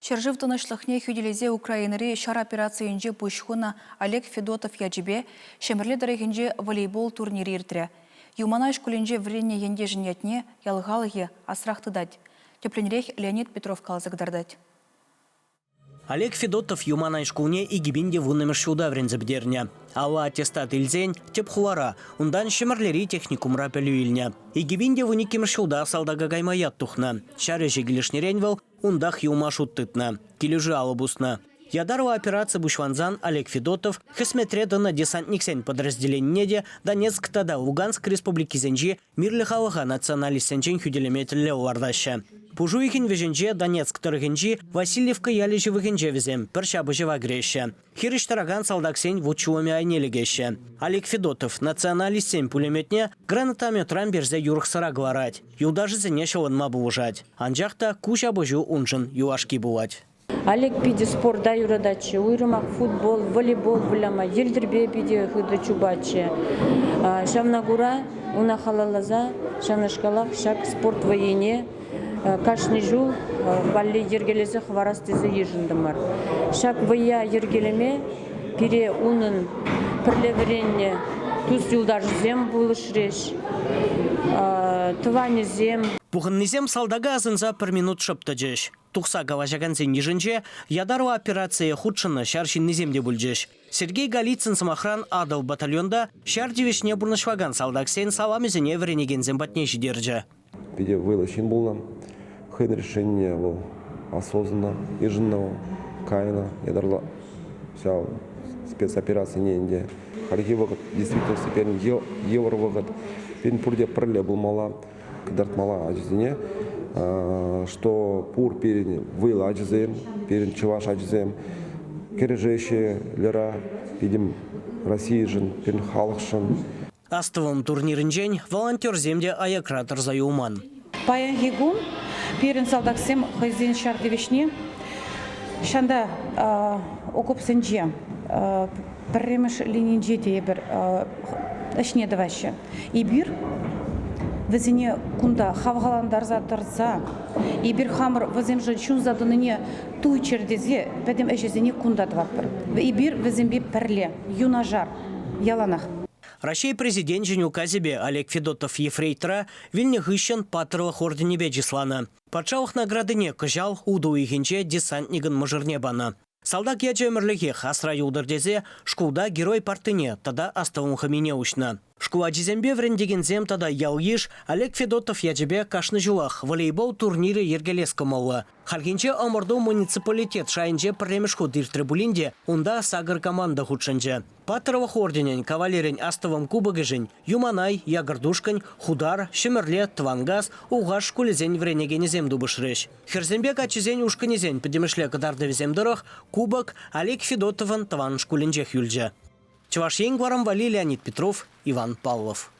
Ҫӗршыв тӑнӑҫлӑхне хӳтӗлесе Украинӑри ҫар операцийӗнче пуҫ хунӑ Олег Федотов ячӗпе Ҫӗмӗрле тӑрӑхӗнче волейбол турнирӗ иртрӗ. Юманай шкулӗнче вӗреннӗ ентешӗн ятне ял халӑхӗ асрах тытать. Тӗплӗнрех Леонид Петров каласа кӑтартать. Олег Федотов Юманай шкулне 2010-мӗш ҫулта вӗренсе пӗтернӗ. Алла аттестат илсен тӗп хулара, унтан Ҫӗмӗрлери техникумра пӗлӳ илнӗ. 2012-мӗш ҫулта салтака кайма ят тухнӑ. Ҫар ӗҫӗ килӗшнӗрен вӑл Унтах юлма шут тытнӑ, килӗшӳ алӑ пуснӑ. Ятарлӑ операци пуҫлансан Олег Федотов хӗсметре тӑнӑ десантниксен подразделенине те Донецк тата Луганск республикисенчи мирлӗ халӑха националистсенчен хӳтӗлеме тӗллев лартаҫҫӗ. Пуш уйӑхӗн вӗҫӗнче Донецк тӑрӑхӗнчи Васильевка ялӗ ҫывӑхӗнче вӗсем пӗр ҫапӑҫӑва кӗреҫҫӗ. Хирӗҫ тӑракан салтаксен вут-ҫулӑмӗ айне лекеҫҫӗ. Олег Федотов националистсен пулеметне гранатометран персе юрӑхсӑра кӑларать, юлташӗсене ҫӑлӑнма пулӑшать. Анчах та ку ҫапӑҫу уншӑн юлашки пулать. Олег питӗ спорта юрататчӗ, уйрӑмах футбол, волейбол выляма, йӗлтӗрпе питӗ хытӑ чупатчӗ. Ҫавна кура уна халалласа ҫавнашкалах ҫак спорт вӑййине кашни ҫул валли йӗркелесе хӑварас тесе йышӑнтӑмӑр. Ҫак вӑййа йӗркелеме пире унӑн пӗрле вӗреннӗ тус-юлташӗсем пулӑшрӗҫ, тӑванӗсем. Пухӑннисем салтака асӑнса пӗр минут шӑп тӑчӗҫ. Тухса калаҫакансен йышӗнче ятарлӑ операцие хутшӑннӑ ҫар ҫыннисем те пулчӗҫ. Сергей Голицын, сӑмахран, Атӑл батальонта ҫар тивӗҫне пурнӑҫлакан салтаксен саламӗсене вӗренекенсем патне ҫитерчӗ. Питӗ вӑйлӑ ҫын пулнӑ. Хӑйӗн решенине вӑл осознанно йышӑннӑ вӑл, кайнӑ ятарлӑ ҫав спецоперацине ӗнтӗ. Хальхи вӑхӑт действительности пирӗн йывӑр вӑхӑт. Пирӗн пурте пӗрле пулмалла, кӑтартмалла ачасене, что пур пирӗн вӑйлӑ ачасем, пирӗн чӑваш ачисем кӗрешеҫҫӗ лера пӗтӗм Российӑшӑн, пирӗн халӑхшӑн. Астӑвӑм турнирӗнчен волонтерсем те аякра тӑрса юлман. Паянхи кун пирӗн салтаксем хӑйсен ҫар тивӗҫне ҫанта окопсенче пӗрремӗш лининче те эпир ӗҫне тӑваҫҫӗ. Эпир вӗсене кунта хавхалантарса тӑрса, эпир хамӑр вӗсемшӗн ҫунса тӑнине туйччӑр тесе пӗтӗм ӗҫӗсене кунта тӑватпӑр. Эпир вӗсемпе пӗрле, юнашар, яланах. Раҫҫей Президенчӗн указӗпе Олег Федотов ефрейтора вилнӗ хыҫҫӑн Паттӑрлӑх орденӗпе чысланӑ. Патшалӑх наградине кӑҫал утӑ уйӑхӗнче десантникӑн мӑшӑрне панӑ. Салтак ячӗ ӗмӗрлӗхех асра юлтӑр тесе шкулта Герой парттине тата астӑвӑм хӑмине уҫнӑ. Шкул ачисемпе вӗрентекенсем тата ял-йыш Олег Федотов ячӗпе кашни ҫулах волейбол турнирӗ йӗркелес кӑмӑллӑ. Хальхинче ӑмӑрту муниципалитет шайӗнче пӗрремӗш хут иртрӗ пулин те унта сакӑр команда хутшӑнчӗ. Паттӑрлӑх орденӗн кавалерӗн астӑвӑм кубокӗшӗн Юманай, Якӑртушкӑнь, Хутар, Ҫӗмӗрле, Тӑванкас, Улхаш шкулӗсен вӗренекенӗсем тупӑшрӗҫ. Хӗрсемпе каччӑсен ушкӑнӗсен пӗтӗмӗшле кӑтартӑвӗсем тӑрӑх кубок Олег Федотовӑн тӑван шкулӗнчех юлчӗ. Чӑваш Ен кӑларӑм валли Леонид Петров, Иван Павлов.